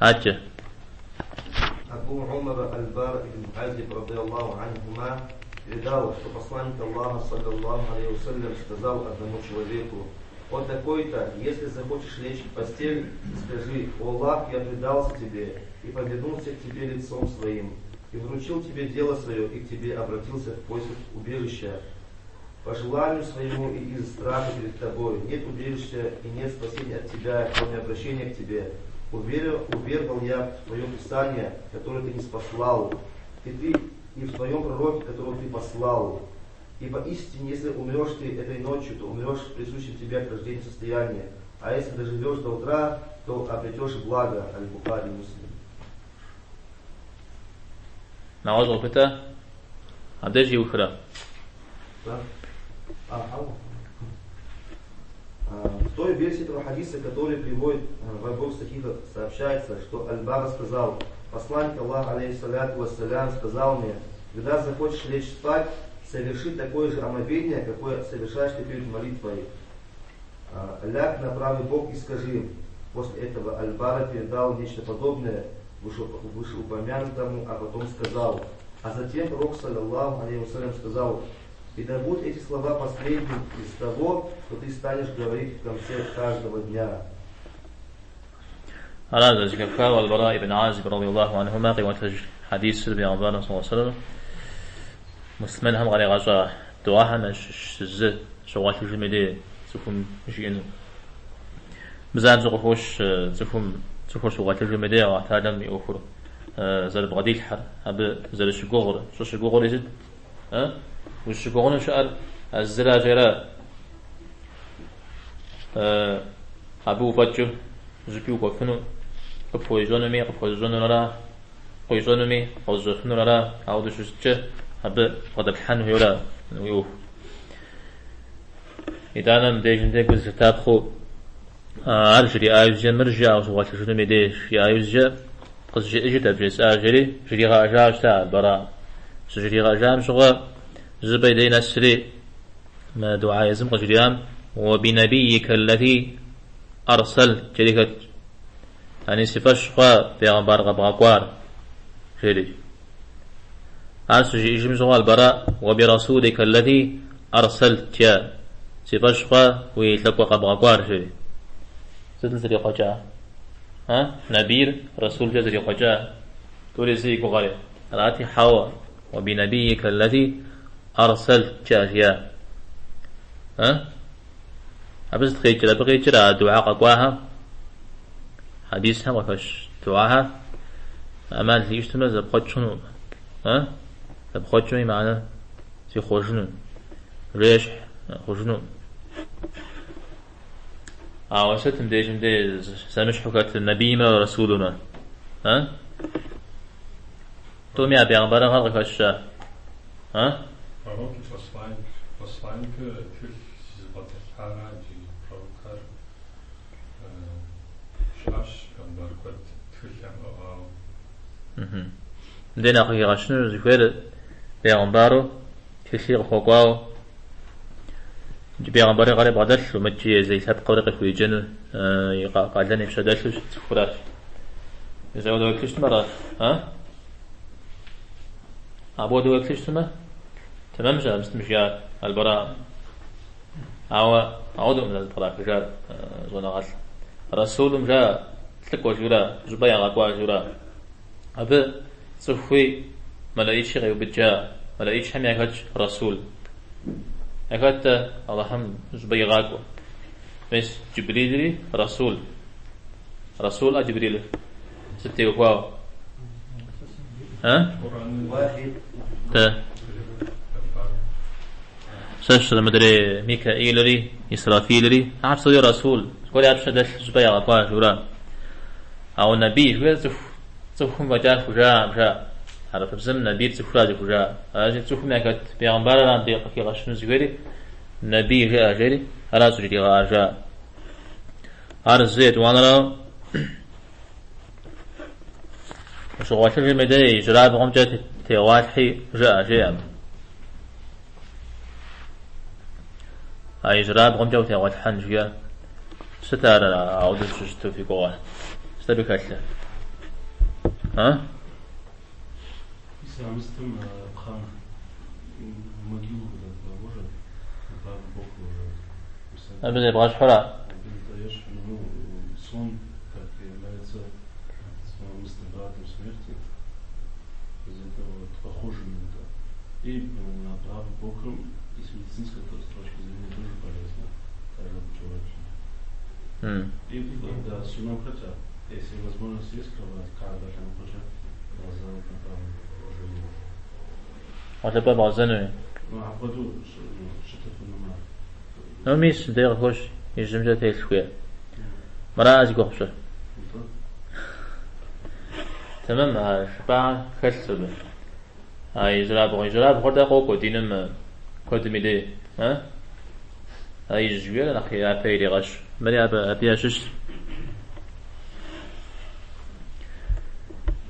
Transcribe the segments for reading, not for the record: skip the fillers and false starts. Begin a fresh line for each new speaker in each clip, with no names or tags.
Адэкӏэ.
Абу Умар Аль-Бар ибн Азиб, رضي الله عنهما, передал, что посланник Аллаха, صلى الله عليه وسلم, сказал одному человеку: «О такой-то, если захочешь лечь в постель, скажи: О Аллах, я предался тебе и повернулся к тебе лицом своим, и вручил тебе дело свое, и к тебе обратился в поисках убежища. По желанию своему и из страха перед тобой нет убежища и нет спасения от тебя, кроме обращения к тебе. Уверовал я в твое Писание, которое ты ниспослал, и ты и в твоем пророке, которого ты послал. И поистине, если умрешь ты этой ночью, то умрешь в присущем тебе от рождения состоянии. А если доживешь до утра, то обретешь благо». Аль-Бухари, Муслим.
Нэгъуэщӏ къыпытэ? Абдеж иухрэ?
Да? В той версии этого хадиса, который приводит в обоих сахихах, сообщается, что Аль-Бара сказал: «Посланник Аллаха, عليه الصلاة والسلام, сказал мне: когда захочешь лечь спать, соверши такое же омовение, какое совершаешь ты перед молитвой. Ляг на правый бок и скажи». После этого Аль-Бара передал нечто подобное вышеупомянутому, а потом сказал: а затем пророк, صلى الله عليه وسلم, сказал: и да будут эти слова последним из того, что ты станешь говорить в конце каждого дня.
Ара зэхэфхауэ Аль-Бара ибн Азиб, رضي الله عنهما, къиӏуэтэж хьэдисыр бегъымбарым صلى الله عليه وسلم муслъымэнхэм къаригъэщӏа дуахэм ящыщ зы щыгъуэлъыжым и дей цӏыхум жиӏэну. Мы занщӏэу къыхощ цӏыхум цӏыхур щыгъуэлъыжым и дей Аллахь Тэхьэлам и ӏуэхур зэрыбгъэдилъхьэр, абы зэрыщыгугъыр, щӏыщыгугъыр сыт? Ущыгугъыну щыӏэр а зыра жера. Абы уфӏэкӏыу зыщӏыпӏи укӏуэфыну, къыпхуещӏэнуми, къыпхуэзыщӏэнур ара, къуищӏэнуми, къозыщӏэфынур ара, ауэдэу щыщыткӏэ абы бгъэдэплъхьэн хуейуэра уи ӏуэху. Итӏанэ мыбдежым де гу зылъытапхъэу ар жриӏа иужькӏэ, мыр жыӏэ ущыгъуэлъыжынум и деж жиӏа иужькӏэ, къызжеӏэжыт а бжесӏар жери жригъэӏэжауэ щыта Аль-Бара. Щыжригъэӏэжам щыгъуэ зыщӏыпӏэ и дей нэсри мы дуа езым къыжриӏам وبنبيك الذي أرسلت жери хэтщ. Ани си фӏэщ хъуа бегъымбар къэбгъэкӏуар, жери. Ар щыжиӏэжым щыгъуэ Аль-Бара وبرسولك الذي أرسلت жиӏа. Си фӏэщ хъуа уи лӏыкӏуэ къэбгъэкӏуар, жери. Сытым зэрихъуэкӏа? А? Набийр расулкӏэ зэрихъуэкӏа. Тӏури зы и гугъэри. Арати, хьэуэ, وبنبيك الذي أرسلت жиӏа. А? Абы сыт къикӏыр? Абы къикӏыр а дуа къэкӏуахэм, хьэдисхэм къыхэщ дуахэр ӏэмал иӏэщтымэ зэпхъуэкӏ хъунукъым. А? Зэпхъуэкӏми и мыхьэнэ зихъуэжыну, ещхь хъужынукъым. Ауэ сыт мыбдежым де зэмыщхьу хэтыр набиймрэ расулымрэ? А? Тӏуми я бегъымбарыгъэр къыхэща? А?
Пророк и посланник. Посланник тхылъ зыбгъэдэлъхьара ди пророкхэр щыӏэщ, бегъымбар куэд тхылъ ямыӏыгъауэ.
Мыбдеж нэхъ къыхигъэщыну зыхуейр бегъымбару тхылъи къыхуэкӏуауэ, бегъымбарыгъэри бгъэдэлъу, мыдкӏи езы и лъэпкъри къыхуеджэну и къалэн и пщэ дэлъу щыт цӏыхуращ. Мис апхуэдэу уеплъу щытмэ, ара? А? Апхуэдэу уеплъу щытмэ, тэмэмщ а мыстым жиӏар, Аль-Бара. Ауэ ауэдэукъым зэрызэпкърахыжар щӏэныгъэлӏ. Расулым жаӏэ, лӏыкӏуэ жиӏэура, щӏыпӏэ ягъэкӏуа жиӏэура. Абы цӏыхуи мэлэӏичи къеубыд жаӏэ. Мэлэӏичхэм яхэтщ расул. Яхэт Аллахьым щӏыпӏэ игъакӏуэ. Мис Джибрилри расул. Расул а Джибрилыр. Сыт теухуауэ? А? Тэ. Сэщ мыдрей Микаилри, Исрафилри, ахэр псори расул. Зыгуэр я пщэ дэлъ щӏыпӏэ ягъэкӏуа жиӏэура. Ауэ набий жыхуиӏэр цӏыху, цӏыхум фӏэкӏа хужаӏэкъым, жаӏэ. Хьэрыпыбзэм набийр цӏыхура зыхужаӏэр. Аращи, цӏыхум яхэт бегъымбарыр абы къыхигъэщыну зыхуейри набий жыӏэ жери, ара щӏыжригъэӏар, жаӏэ. Ар зы етӏуанэрауэ ущыгъуэлъыжым и дей ижьырабгъумкӏэ тегъуалъхьи жыӏэ, жеӏэ абы. А ижьырабгъумкӏэ утегъуэлъхьэн жиӏэр. Сыт ар ауэдэу щыщыту фи гугъэр? Сыт абы хэлъыр? А?
Исламистам пхъэм могилу когда положат, на правый бок ложат.
Абы зебгъэщхьура?
Абы ещхь, ну, сон, как является братом смерти, из этого вот похоже на это. И на правый бок, и с медицинской точки зрения тоже полезно, даже человеку. И да, суном хотя, если возможность есть кровать, каба там тоже глаза на правом положении.
Гъуэлъыпӏэ бгъэзэну.
Ну, апхуэдэу щытыфынумэ.
Ну, мис, мыбдеж къыхощ, ижьымкӏэ телъ хуейр. Мыра зи гугъу пщӏыр? Тэмэм, а жыпӏар хэлъщ абы. А ижьырабгъу, ижьырабгъур дэ къокӏуэ диным куэдым и дей. А? А ижь жиӏэр нэхъ япэ иригъэщ. Мыри абы ящыщщ.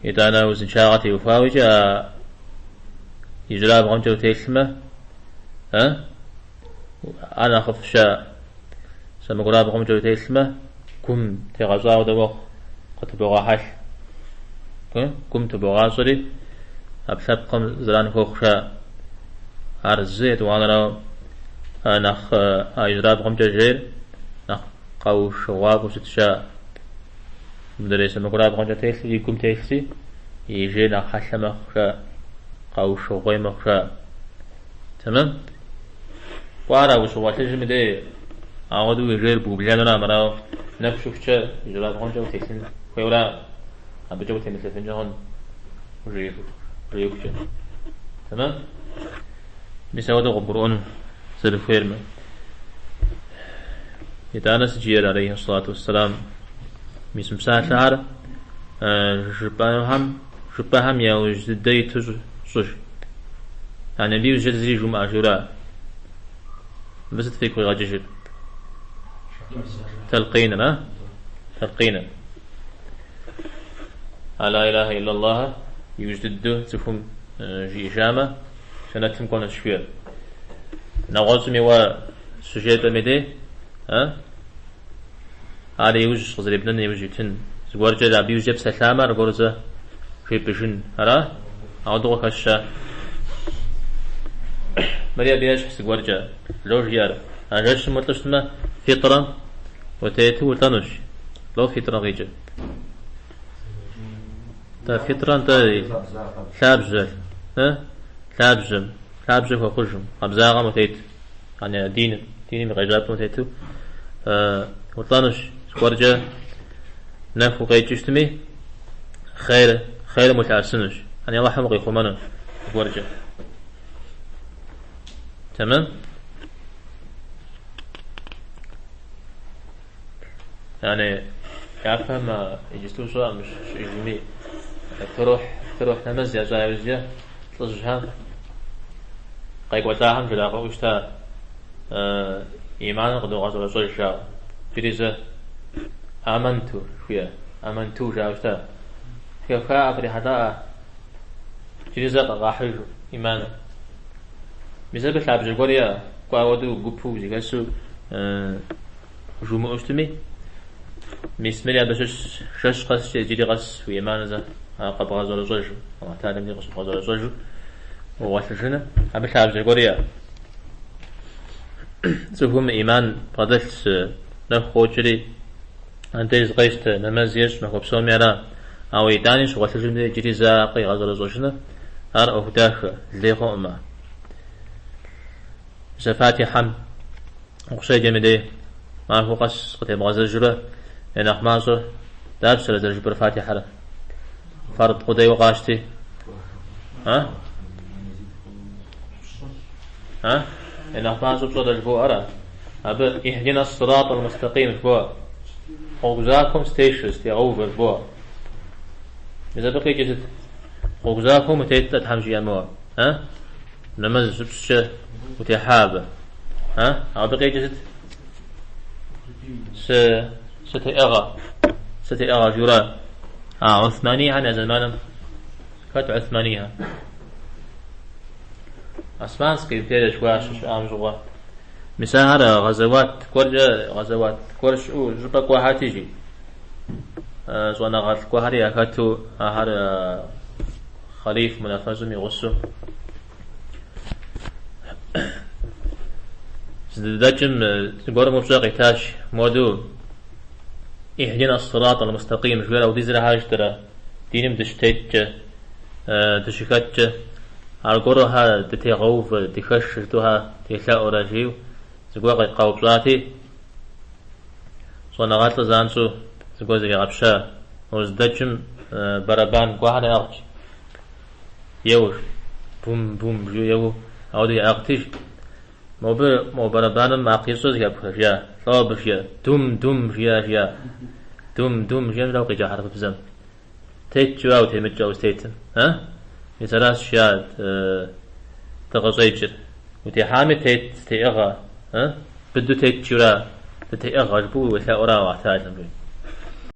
Итӏанэ узыншагъэ теухуауэ икӏи а ижьырабгъумкӏэ утелъмэ, а? Ар нэхъыфӏщ, а сэмэгурабгъумкӏэ утелъмэ, гум тегъэщӏауэ дэ уэхъу къытыбогъэхьэлъ. Гум тыбогъащӏэри, ӏэпкълъэпкъым зэран хуохъу жаӏэ. Ар зы етӏуанэрауэ, нэхъ а ижьырабгъумкӏэ жейр нэхъ къэушыгъуафӏэу щытщ жаӏэ. Мыдрей сэмэгурабгъумкӏэ телъыр и гум телъщи, и жейр нэхъ хьэлъэ мэхъу жаӏэ, къэушыгъуей мэхъу жаӏэ. Тэмэм? Кӏуарэ ущыгъуэлъыжым и дей, ауэдэу уи жейр бублэнура, армырауэ нэху щыхукӏэ ижьырабгъумкӏэ утелъын хуейуэра, абыкӏэ утемылъыфынкӏэ хъун ужеихукӏэ. Тэмэм? Мис ауэдэу къыбгурыӏуэн зэрыхуейр мы. Итӏанэ сыт жиӏэр, алейхи сэлату уэсселам, мис мы псалъэхэр жыпӏэнухэм, жыпӏэхэм я ужь дыдэ иту щӏы. Яни абы иужькӏэ зыри жумыӏэ жиӏэура. Мыбы сыт фигу къигъэкӏыжыр? Тэлкъиныр, а? Тэлкъиныр. А ла илахэ иллаллахыр иужь дыдэу цӏыхум жиӏэжамэ, жэнэтым кӏуэнущ жиӏэр. Нэгъуэщӏым уэ щыжепӏэм и дей, а? Ар иужь къызэребнэн иужь итын, зыгуэркӏэ абы иужькӏэ псэлъамэ, аргуэру зэ жепӏэжын, ара? Ауэдэу къыхэща? Мыри абы ещхь зыгуэркӏэ, ло жиӏэр. А жэщым улӏэу щытмэ, фитӏрэм утету улӏэнущ. Ло фитӏрэ къикӏыр. Тӏэ фитӏрэм тӏэ лъабжьэ, лъабжьэм, лъабжьэ хуэхъужым, къабзагъэм утет. Яни диным, диным и къежьапӏэм утету улӏэнущ. Зыгуэркӏэ нэху укъекӏыу щытми, хъер, хъерым улъэӏэсынущ. Яни Алыхьым укъихъумэну зыгуэркӏэ. Тэмэм? Яни япэм иджысту щыӏэм щыӏэжми, тэрухь, тэрухь нэмэз ящӏа иужькӏэ лӏыжьхэм къекӏуэлӏахэм жрагъэӏэу щыта иманыр къыдогъэщӏэрэщӏэж жаӏэу. Иджыри зэ аманту жыхуиӏэ, аманту жаӏэу щыта. Зэхэфхаӏэ, фрихьэлӏаӏэ, иджыри зэ къахьыжу иманыр. Мис абы лъабжьэ гуэр иӏэ, кӏуэ ауэдэу гупу узэхэсу жумыӏэу щытми, мис мыри абы щыщ жэщ къэскӏэ иджыри къэс уи иманыр зэ къэбгъэщӏэрэщӏэжу, Алыхь Тэхьэлам дей къыщыбгъэщӏэрэщӏэжу угъуэлъыжыным, абы лъабжьэ гуэр иӏэ. Цӏыхум иман бгъэдэлъщ, нэху къокӏри, андез къещтэ, нэмэз ещӏ махуэ псоми ара. Ауэ итӏани щыгъуэлъыжым дей иджыри зэ къигъэщӏэрэщӏэжыныр, ар ӏуэху дахэ, лей хъуӏымэ. Мис а Фатихьэм укъыщеджэм и дей махуэ къэс къытебгъэзэжурэ я нэхъ мащӏэр дапщэрэ зэрыжыпӏэр Фатихьэр? Фард къудейуэ къащти. А? А? Я нэхъ мащӏэр пщӏэрэ жыбоӏэрэ? Абы Ихдина ссират аль-мустакъим жыбоӏэ. Гъуэгу захуэм сытешэ, сытегъэувэ жыбоӏэ. Мис абы къикӏыр сыт? Гъуэгу захуэм утет-тӏэ Тхьэм жиӏэмэ. А? Нэмэз щыпщӏкӏэ утехьа абы. А? Абы къикӏыр сыт? Сы, сытеӏыгъэ. Сытеӏыгъэ жиӏэура. А, Уthманийхэм я зэманым. Хэт Уthманийхэр? Османская империя жыхуаӏэр щыщыӏам щыгъуэ. Мис ахэр гъэзэуат гуэркӏэ, гъэзэуат гуэр щыӏэу щӏыпӏэ кӏуэхьати жи. щӏэныгъэлӏ гуэрхэри яхэту ахэр хъалиф унафэщӏым и гъусэу. Зыдэкӏым зыгуэрым упщӏэ къитащ, моду Ихдина ссират аль-мустакъим жиӏэр апхуэдизрэ щхьэ жытӏэрэ, диным дыщытеткӏэ, дыщыхэткӏэ, аргуэру щхьэ дытегъэувэ, дыхэш жытӏэу щхьэ делъэӏурэ жиӏэу зыгуэр къаупщӏати, щӏэныгъэлӏыр занщӏэу зыгуэр зригъэпща. Ауэ зыдэкӏым барабан гуэрхэр яӏыгът. Еуэ, бум-бум жиӏэу еуэу ауэдэу яӏыгъти, мобы мо барабаным макъ ищӏыр зэхэпхрэ, жиӏа. Лӏо абы жиӏэ, дум-дум жиӏа, жиӏа. Дум-дум жиӏэм дауэ къикӏа хьэрыпыбзэм? Тет жиӏа, утемыкӏ а узытетым. А? Мис аращ жиӏа дыкъыщӏекӏыр. Утехьами тет, зытеӏыгъэ, а? Быдэу тет жиӏэура, дытеӏыгъэ жыпӏэу уелъэӏура Алыхьталэм жи.